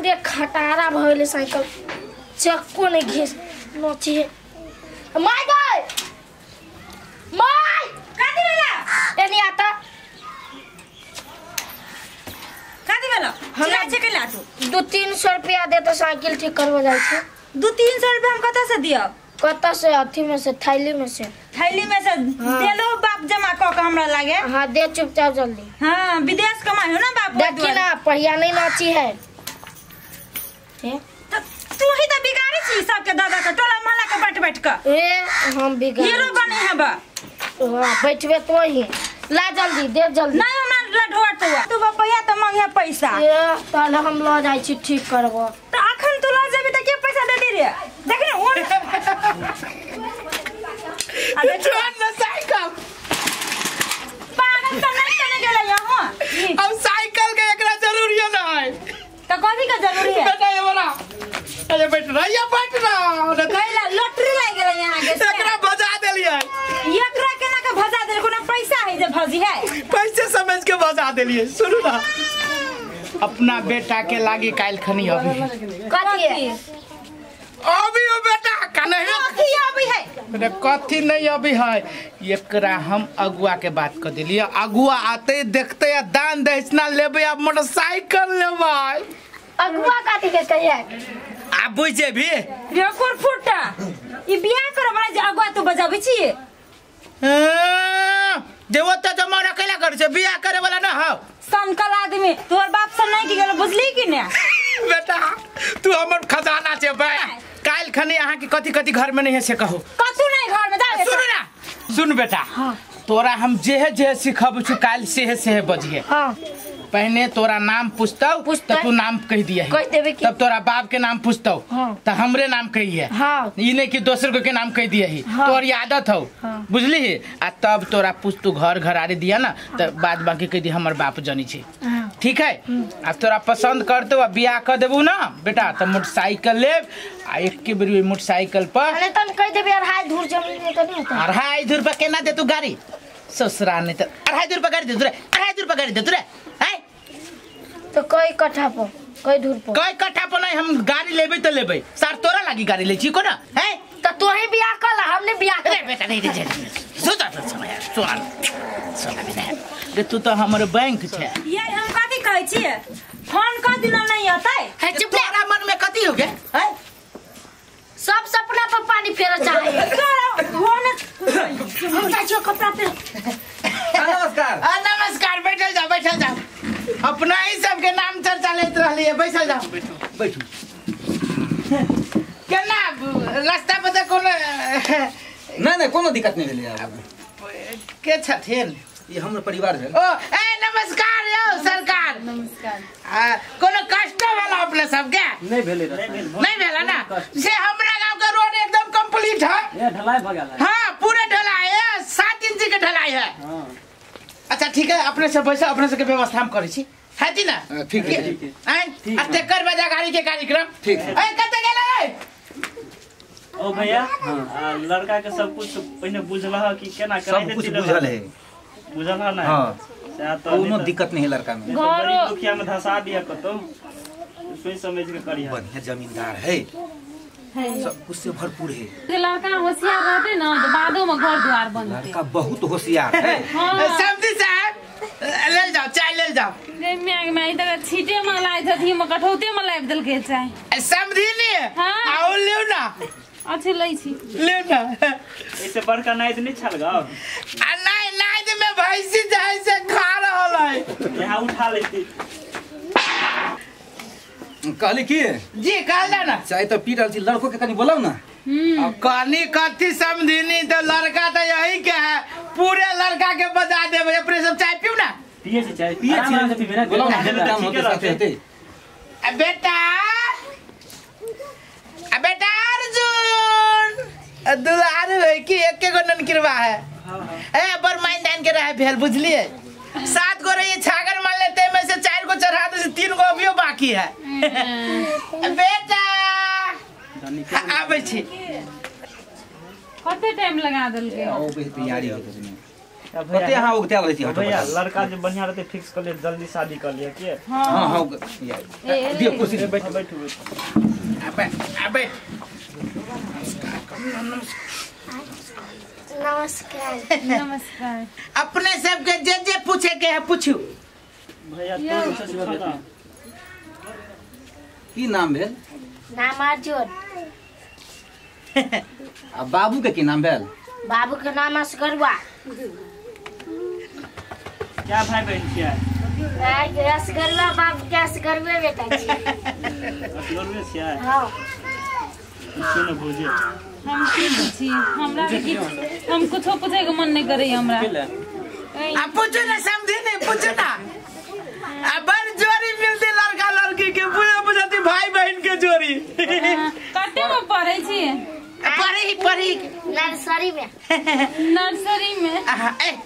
पूरे खटारा भ गेलै साइकिल चक्को नहीं घिस नोची है my गए my कादी वाला एनी आता कादी वाला हमरा छै के लाटू 2-300 रुपया दे तो साइकिल ठीक करवा जाय छै। 2-300 रुपया हम कत से दियो? कत से अथी में से थैली में से। थैली में से देलो बाप जमा क के हमरा लागे। हां दे चुपचाप जल्दी। हां विदेश कमाई हो ना बाप। देखी ना पहिया नहीं नाची है। तो तू ही तो बिगाड़ी छी सबके दादा के टोला मोहल्ला के बैठ बैठ के। ए हम बिगाड़ हीरो बने है बा। हां बैठबे तो ही ला जल्दी दे जल्दी। नहीं हमरा ला ढोर तो तू बपैया त मांगे पैसा। ए ताले हम ल जाय छी ठीक करबो। त अखन तू ल जेबी त के पैसा दे दी रे? देख ने ओन अरे छोड़ ना साइकिल पागल त नहीं चले गेलै यहाँ। अब साइकिल के एकरा जरूरी ना है त कथी के जरूरी है बेटा? ये बड़ा अरे बैठ रहा या बैठ रहा कैला लॉटरी लाग गेलै यहाँ के एकरा भजा देलियै। एकरा केना के भजा देल? कोनो पैसा है जे भजी है? पैसे समझ के भजा देलियै। सुनू ना अपना बेटा के लागी काल खनी अभी कथी अभी ओ बेटा कने कथी अभी है? अरे कथी नहीं अभी है। एकरा हम अगुआ के बात कर देलियै। अगुआ आते देखते या दान दक्षिणा लेबै आ मोटरसाइकिल लेबै। अगुआ कथी के कहिए? आ बुझ जेबी रे कुरफुटा ई बियाह करे वाला जे अगुआ तू बजाबै छी देवो त जमा रखेला कर छै बियाह करे वाला ना हो सनकल आदमी तोर बाप से नहीं की गेल बुझली कि ने? बेटा तू हमर खजाना छे बे। काल खनी अहाँ के कथि कथि घर में नहीं है से कहू। कथु नहीं घर में जा। सुन ना सुन बेटा। हां तोरा हम जेहे जेहे सिखब छु काल सेहे सेहे बजिए। हां पहले तोरा नाम पूछतौ त तू नाम कह दिए कह देबे की तब तोरा बाप के नाम पूछतौ त हमरे नाम कहिए। हां ई नहीं कि दोसर के नाम कह दिए ही। हाँ। तोर आदत हो। हाँ। बुझली? आ तब तोरा पूछ तू घर घरारी दिया ना त बाद बाकी कह दी हमर बाप जनी छे। हाँ। ठीक है? आ तोरा पसंद करतौ आ बियाह कर देबू ना बेटा त मोटरसाइकिल लेब आ एक के बेर मोटरसाइकिल पर अरे तन कह देबे अढ़ाई धूर जमीन त नहीं होता। अढ़ाई धूर पर केना दे तू गाड़ी? ससुरा नहीं त अढ़ाई धूर पर गाड़ी दे तू रे। अढ़ाई धूर पर गाड़ी दे तू रे। हैं तो कई कट्ठा पर कई धूर पर कई कट्ठा पर नहीं हम गाड़ी लेबे त लेबे सार तोरा लागी गाड़ी ले छी को ना हैं त तू ही बियाह कर ला हमने बियाह कर। अरे बेटा नहीं रे सुन समय सुन सुन बेटा रे तू तो हमर बैंक छे। ये हम कथि कहै छी फोन क दिना नहीं अतै है चुप। तोरा मन में कथि हो गे हैं? सब सपना पर पानी फेरा चाहे। तोरा वो ने हम जाइ छियो कपड़ा पे। नमस्कार। नमस्कार बैठल जा बैठल जा। अपना ही सबके नाम चर्चा लेत रहलिए बैठल जा बैठू बैठू। केना रास्ता पर त कोनो नहीं नहीं कोनो दिक्कत नहीं भेलै। आब के छथिन? ई हमर परिवार भेल। ओ ए नमस्कार यौ सरकार। नमस्कार। कोनो कष्ट भेल अपने सबके? नहीं भेलै नहीं भेल ना से हमरा गांव के रोड एकदम कंप्लीट है। ए ढलाई भ गेल है। हां पूरे ढलाई है 7 इंच के ढलाई है। हां अच्छा ठीक है अपने से पैसा अपने से के व्यवस्था हम करै छी है जी ना? ठीक है ठीक है। आ तेकर बाद गाड़ी के कार्यक्रम ठीक है। ए कत गेलै? ओ भैया लड़का के सब कुछ पहिने बुझल ह कि केना सब कुछ बुझल है। बुझल है ना? हां कोनो दिक्कत नहीं है लड़का में। गरीब दुखिया में धसा दिया कतौ सोच समझ के करिया। बढ़िया जमींदार है सब कुछ से भरपूर है। लड़का होशियार रहते ना तो बादो में घर द्वार बनते। लड़का बहुत होशियार है। समझी साहब ले जाओ चाय ले जाओ। रे मैं इधर छीटे में लाए थी में कठौते में लाइब देल के चाय। समझी नहीं हां आओ ले ना। अच्छे लै छी ले ना। ऐसे बड़का नाइद नहीं छल गा? आ नहीं नाइद में भैंसी जाय से खा रहल है। यहां उठा लेती कहली की जी कहला ना चाय तो पी रहल छी लड़को के कनी बोलाउ ना। अब कहनी कथी समझिनी तो लड़का तो यही के है पूरे लड़का के बजा देबे। अपने सब चाय पीऊ ना? पिए छी चाय पिए छी पीबे ना बोलाउ ना काम होते साथे होते। आ बेटा आ बेटा अर्जुन दुलारू है कि एके गो ननकिरवा है। ए बड़ माइन दान के रहे भेल बुझलिए। 7 गो रही छागर मान लेते में से 4 गो चढ़ा दे 3 गो अभियो बाकी है। बेटा आबै छी। कते टाइम लगा देलकै? ओ बे तैयारी होत छै। कते अहाँ उगतायल रहै छी। भैया लड़का जे बढ़िया रहते फिक्स कर लिय, जल्दी शादी कर लिय के। हां हां दियौ कुर्सी बैठू बैठू। अबे अबे नमस्कार। नमस्कार। अपने सबके जे जे पूछे के है पूछू। भैया तो की नाम भेल? नाम अर्जुन। आ बाबू के की नाम भेल? बाबू के नाम असगरवा। क्या भाई बहन छियै? असगरवा बाबू के असगरवे बेटा छी। असगरवे छियै? हां। सुन भौजी हम की पूछी, हमरा के हम कुछो पूछे के मन नहीं करे हमरा। आ पूछो ना समझे नहीं, पूछो ना। आ बड़ जोड़ी मिलती लड़का लड़की के, पूछो पूछती भाई बहन के जोड़ी। कते में पढ़े छी? पढ़े पढ़े नर्सरी में। नर्सरी में? ए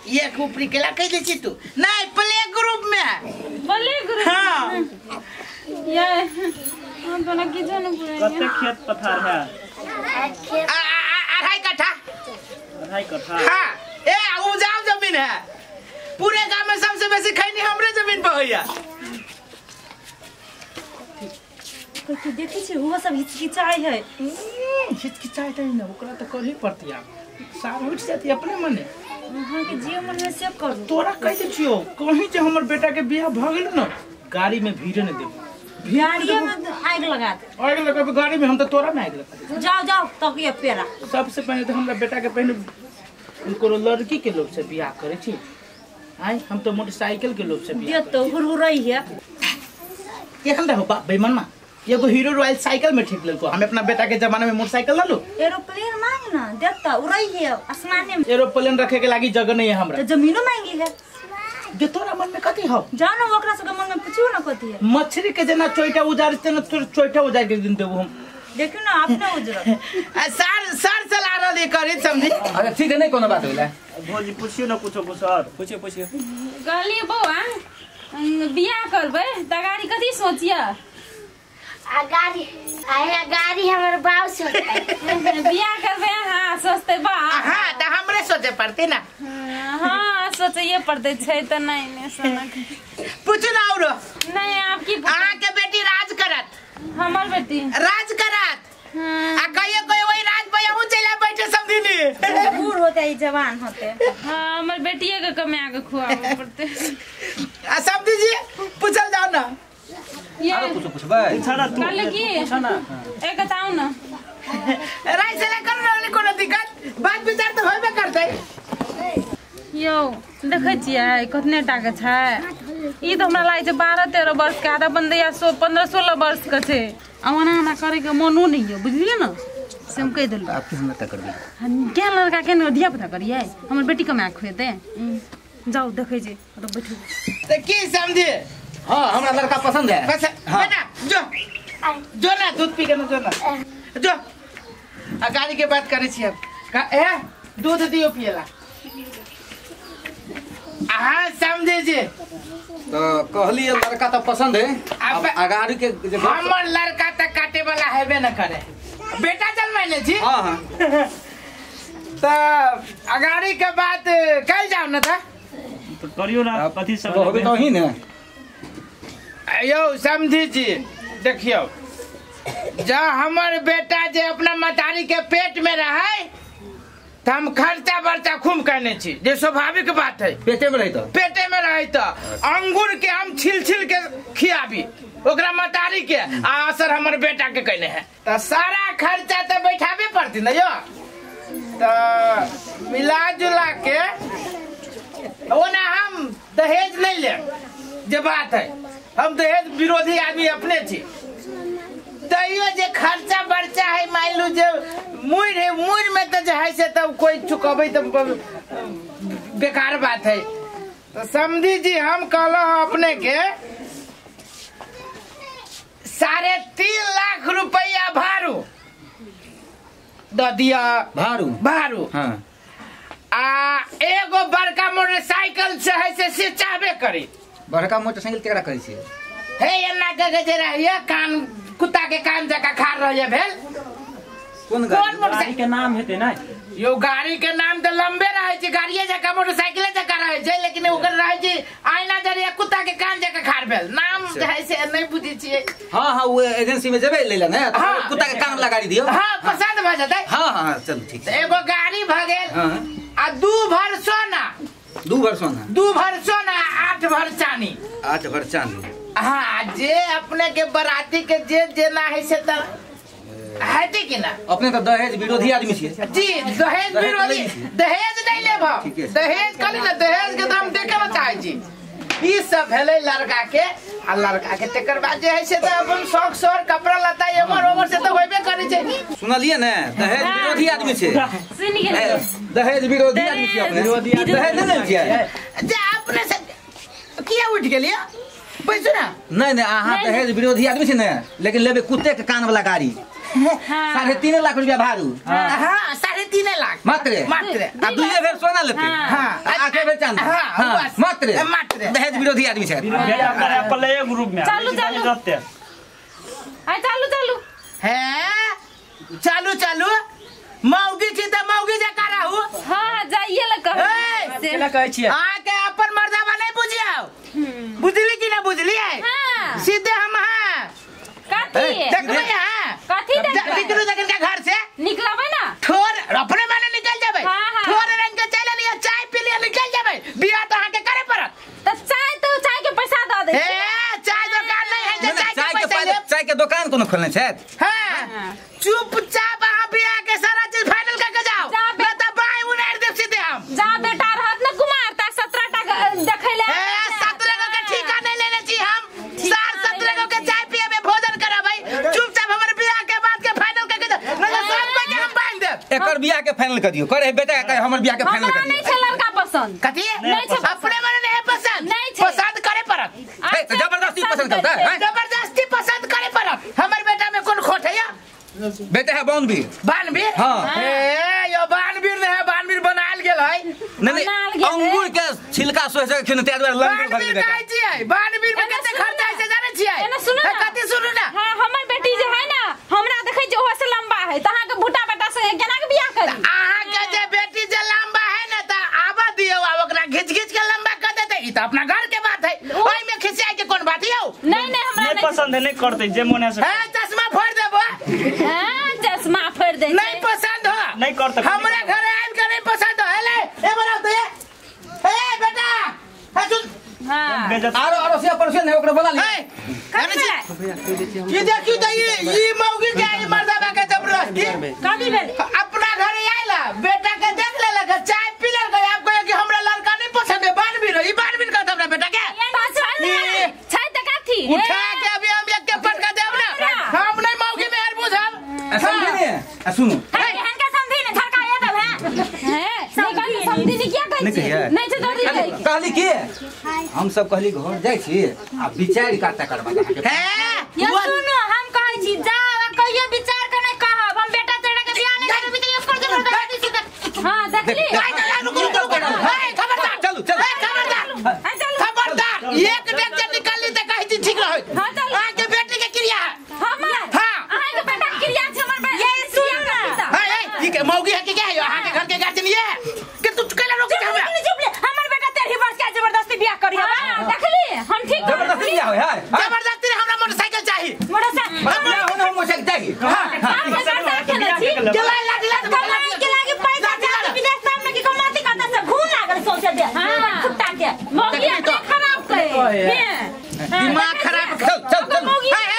ये ऊपरी केला कह दे छी तू? नहीं प्ले ग्रुप में है। Play group? हां। ये हम तो ना किछो न पूछे। कते खेत पथार है? 2.5 कट्ठा। 2.5 कट्ठा? हाँ। ए उपजाऊ जमीन है, पूरे गांव में सबसे बेसी खैनी हमरे जमीन पर होइया। कोई देखै छी हुआ सब हिचकिचाइ है। हिचकिचाइ त न, ओकरा त करही पड़ती, आब सार उठ जाती अपने मने। अहाँ के जे मन में से करू। तोरा कह दे छियो कहीं जे हमर बेटा के बियाह भ गेल न, गाड़ी में भीड़े न देबो, गाड़ी में आग लगा दे। आग लगा गाड़ी में, हम तो तोरा में आग लगा दे। जाओ जाओ तकिया पेरा। सबसे पहले तो हमरा बेटा के पहले उनको लड़की के लोभ से बियाह करे छी। आय हम तो मोटरसाइकिल के लोभ से बियाह दे तो हुरहुरई है। केहन रहो बाप बेईमानमा, एगो हीरो रॉयल साइकिल में ठीक लेलको। हम अपना बेटा के जमाना में मोटरसाइकिल ना लो, एरोप्लेन मांग ना देता उड़ई है आसमाने में। एरोप्लेन रखे के लागी जगह नहीं है हमरा, तो जमीनो मांगी है। दे तोरा मन में कथी हो? जानो ओकरा सब के मन में पूछियो ना कथी है। मछली के जना चोइटा उजारते न तोर चोइटा उजार के दिन देबो हम। देखियो ना अपने उजरत। आ सार सार चला रहली करी समझी। अच्छा ठीक है, नहीं कोनो बात होला। भौजी पूछियो ना कुछो कुछ और पूछियो पूछियो। कहलिए बौआ बियाह करबै त गाड़ी कथी सोचिया? आ गाड़ी आ गाड़ी हमर बाप सोचतै। बियाह करबै हां सोचतै बा। हां त हमरे सोचे पड़ते ना। हां सोचैए पड़ते छै त नहीं ने सनक। पूछू ना औरो। नहीं आप की अहाँ के बेटी राज करत। हमर बेटी राज करत। हां आ कहियो कहियो वही राज पे अहूं चला बैठे समझिली। बूढ़ होते ई जवान होते। हां हमर बेटिए के कमा के खुआबे पड़ते। आ समझी जी पूछल जाओ ना। ये कुछ पूछबै पूछा ना तू पूछा ना। ए बताऊ ना राय से कर रहले कोनो दिक्कत बात विचार त होबे करतै। यौ देखै छियै कतने टा के छै ई त हमरा लागै छै 12-13 वर्ष के आधा बंदे या 15-16 वर्ष के छै। आ ओना हमरा करे के मनो नहीं यौ बुझलियै ना, से हम कहि देलहुँ। आप के हमरा त करबै हम केहन लड़का केहन धिया पुता करियै, हमर बेटी कमा खुएतै। जाउ देखै छी ओतऽ बैठू। त की समझे? हां हमरा लड़का पसंद है। बस बेटा जो जो ना दूध पी के ना जो ना जो। आ गाड़ी के बात करै छी हम। ए दूध दियो पिएला। हां समझे जी। तो कहली लड़का तो पसंद है। अब अगाड़ी के हमर लड़का त काटे वाला हेबे न करे, बेटा जन्मैले छी। हां हां त अगाड़ी के बात कल जाओ न त तो करियो ना कथी सब होबे तो ही ने। यौ समझी जी देखियो, जा हमर बेटा जे अपना मतारी के पेट में रहे त हम खर्चा बर्चा खूब करने छी, जे स्वाभाविक बात है। पेटे में रही तो पेटे में रही तो अंगूर के हम छिल छिल के खियाबी ओकरा मतारी के, आ असर हमर बेटा के कहने है। त सारा खर्चा त बैठाबे पड़ती न यो। त मिला जुला के ओना हम दहेज नहीं ले, जे बात है हम दहेज विरोधी आदमी अपने छी। तैयो जे खर्चा बर्चा है मान लू जे मुड़ है, मुड़ में तो जे है से तब कोई चुकबै तो बेकार बात है। तो समझी जी हम कहलो अपने के 3.5 लाख रुपया भारू द दिया भारू भारू। हाँ आ एगो बड़का मोटरसाइकिल से है से चाहबे करी। बड़का मोटरसाइकिल केकरा कहै छियै? हे एना के जे रहैया कान कुत्ता के कान जका खार रहैया भेल। कोन गाड़ी के नाम हेतै नै? यो गाड़ी के नाम तो लंबे रहे छै, गाड़िए जका मोटरसाइकिले जका रहे छै, लेकिन ओकर रहे छै आईना जरिया कुत्ता के कान जका खार भेल नाम जे से नहीं बुझै छियै। हां हां वो एजेंसी में जेबै ले ले ने कुत्ता के कान वाला गाड़ी दियो। हां पसंद भ जतै। हां हां चलू ठीक छै। एगो गाड़ी भ गेल आ 2 भर सोना। 2 भर सोना? 2 भर सोना 8 भर चांदी। 8 भर चांदी। हां जे अपने के बराती के जे जेना है से त हेतै कि ना। अपने तो दहेज विरोधी आदमी छियै। जी दहेज विरोधी, दहेज नहीं लेब हम। दहेज कहली ना दहेज के तो हम देखे ना चाहे छी। ई सब भेलै लड़का के आ लड़का के तकर बाद जे है से त अपन शौक सोर कपड़ा लत्ता एमर ओमर से त होइबे करै छै। सुनलियै ने दहेज विरोधी आदमी छै। सुनि गेलियै दहेज विरोधी आदमी छियै अपने। दहेज नहीं लै छियै जे अपने से किया उठ गेलियै बैसू ना। नहीं नहीं अहाँ दहेज विरोधी आदमी छी ने, लेकिन लेबै कुत्ते के कान वाला गाड़ी। 3.5 लाख रुपया भाड़ू। हाँ 3.5 लाख मात्र मात्र। आ 2 भर सोना लेते। हाँ 8 भर चांदी। हाँ मात्र मात्र। दहेज विरोधी आदमी छै। बेटा करे पले ग्रुप में चालू चालू आ चालू चालू है चालू चालू मौगी छी त मौगी जका रहू। हां जाइए ल कह केना कहै छियै आ के अपन मर्दाबा नहीं बुझियो। बुझली कि ना बुझलियै? हां सीधे हम हां कथी देखबै हां कथी देखबै निकलू जखन के घर से निकलबै ना ठोर अपने माने निकल जेबै। ठोर रंग के चल लिया चाय पी लिया निकल जेबै। बियाह त अहाँ के करे पड़त। त चाय तो चाय के पैसा the they. ए चाय दुकान नहीं है जे चाय के पैसा लेब। चाय के दुकान कोनो खोलने छै? हां चुपचाप अहाँ बियाह के सारा चीज फाइनल करके जाओ न त बाई उनार देब सीधे हम। जा बेटा रहत न कुमार त 17 टा देखै ले। ए 17 गो के ठीका नहीं लेने छी हम। 17 गो के चाय पिएबे भोजन करबै। चुपचाप हमर बियाह के बात के फाइनल करके जाओ न त सब कोई के हम बांध देब। एकर बियाह के फाइनल कर दियो। करे बेटा के हमर बियाह के फाइनल कर दियो। हमरा नहीं छै लड़का पसंद। कथी नहीं छै अपने मने नहीं पसंद। नहीं छै पसंद करे पड़त। ए त जबरदस्ती पसंद करता है। जबरदस्ती पसंद करे पड़त। हमर बेटा में कोन खोट है या? बेटा है बानवीर। बानवीर? हां ए यो बानवीर ने है बानवीर बनाल गेल है। नहीं नहीं अंगूर के छिलका सोहे से खिन ते दुआरे लंगूर भर गेल। कहै छियै बानवीर में कते खर्चा है से जानै छियै? एना सुनू ना। कथी सुनू ना? हां हमर बेटी जे है ना हमरा देखै छै ओहो से लंबा है त अहाँ के भूटा बेटा से केना के बियाह करी? अहाँ के जे बेटी जे लंबा है ना त आबा दियौ आ ओकरा घिच घिच के लंबा कर देतै। ई त अपना घर के बात है ओइ में खिसियाय के कोन बात यौ? नहीं नहीं हमरा नहीं पसंद है नहीं करतै जे मन है से। ए चश्मा फोड़ देबो। हां चश्मा फोड़ दे। नहीं पसंद हो नहीं करतै। हमरा घर आबि के नहीं पसंद हो। हेले ए बनाओ तो ए बेटा ए सुन। हां आरो आरो से परसे ने ओकरा बोला ले। ये देखियो त ई मौगी के आई मर्दाबा के जबरदस्ती कथी भेल? अपना घर आइला बेटा के देख लेलक चाय पी लेलक आब कहे कि हमरा लड़का नहीं पसंद है बानवीर ई बानवीर कहत हमरा बेटा के छै त कथी उठा के अभी हम एक के पटका देब ना। हम नहीं मौगी में हर बुझब। समझी ने आ सुनू एहन के समझी ने झड़का ये देब है हैं नहीं समझी ने किया कहै छी नहीं छै दौड़ी जाय कहली की हम सब कहली घर जाय छी आ विचार का तकर बाद हे यो सुनू हम कहै छी जाओ आ कहियो विचार के नहीं कहब हम बेटा तेरा के बियाह नहीं करबी त एकर जबरदस्ती सीधा। हां देखली रुको रुको रुको ए खबरदार चलू चलू ए खबरदार खबरदार एक डेग जे निकलली त कहै छी ठीक रहै। हां चलू अहाँ के बेटी के क्रिया है। हमर हां अहाँ के बेटा के क्रिया छै हमर ये सुनू ना। ए ए ई के मौगी है कि क्या है अहाँ के घर के गार्जियन ये के तू केला रोकी हमरा? चुप ले हमर बेटा तेरही वर्ष के जबरदस्ती बियाह करी। हां देखली हम ठीक जबरदस्ती बियाह होय है। जबरदस्ती हमरा मोटरसाइकिल चाही। मोटरसाइकिल हमरा होना मोटरसाइकिल चाही। हां के कमाई के लागी पैसा चाही विदेश में की कमाती कता से घून लागल सोचे दे। हां कुत्ता के मौगी अपने खराब करे दिमाग खराब। चल चल चल मौगी ए